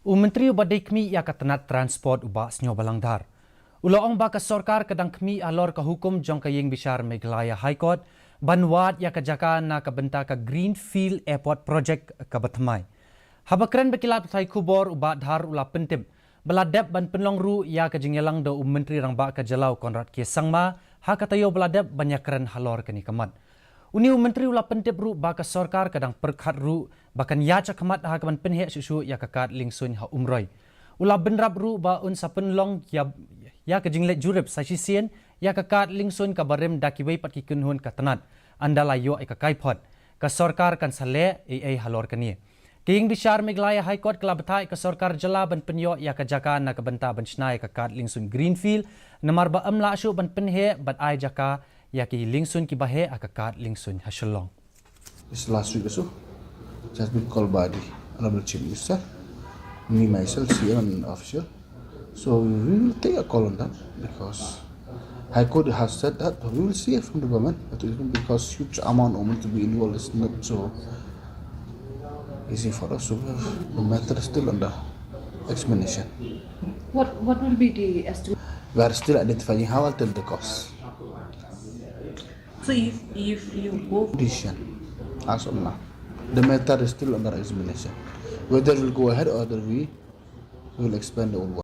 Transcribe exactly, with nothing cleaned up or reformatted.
U Myntri uba dei khmih ïa ka tnat transport u Bah Sniawbhalang Dhar u la ong ba ka sorkar ka dang khmih halor ka hukum jong ka ïing bishar Meghalaya High Court ban wad ïa ka jaka na ka bynta ka Greenfield Airport Project kaba thymmai. Haba kren bad ki lad pathai khubor u Bah Dhar u la pyntip ba la dep ban pynlong ruh ïa ka jingïalang da u Myntri Rangbah ka jylla u Conrad K Sangma ha ka taïew ba la dep ban ïakren halor kane ka mat. Une u Myntri u la pyntip ruh ba ka sorkar ka dang pyrkhat ruh ba kan ïaid shakhmat ha kaban pynheh shuh shuh ïa ka kad liengsuiñ ha Umroi. U la bynrap ruh ba un sa pynlong ïa, ïa ka jingleit jurip sa shisien ïa ka kad liengsuiñ kaba rim da kiwei pat ki kynhun ka tnat ynda la ïoh ïa ka kaiphod. Ka sorkar kan sa leh ei ei halor kane. Ka ïing bishar Meghalaya High Court ka la bthah ïa ka sorkar jylla ban pynïoh ïa ka jaka na ka bynta ban shna ïa ka kad liengsuiñ Greenfield, namar ba ym lah shuh ban pynheh bad ai jaka ïa ki liengsuiñ kiba heh ha ka kad liengsuiñ ha Shillong. This last week or so, it has been called by the Honorable Chief Minister, me myself, C M and official. So we will take a call on that because High Court has said that we will see it from the government, but even because huge amount of money to be involved is not so easy for us. So the matter is still under examination. What what will be the estimate? We are still identifying how I'll tell the cost. So if if you go Decision as of now. The matter is still under examination. Whether we'll go ahead or whether we will expand the old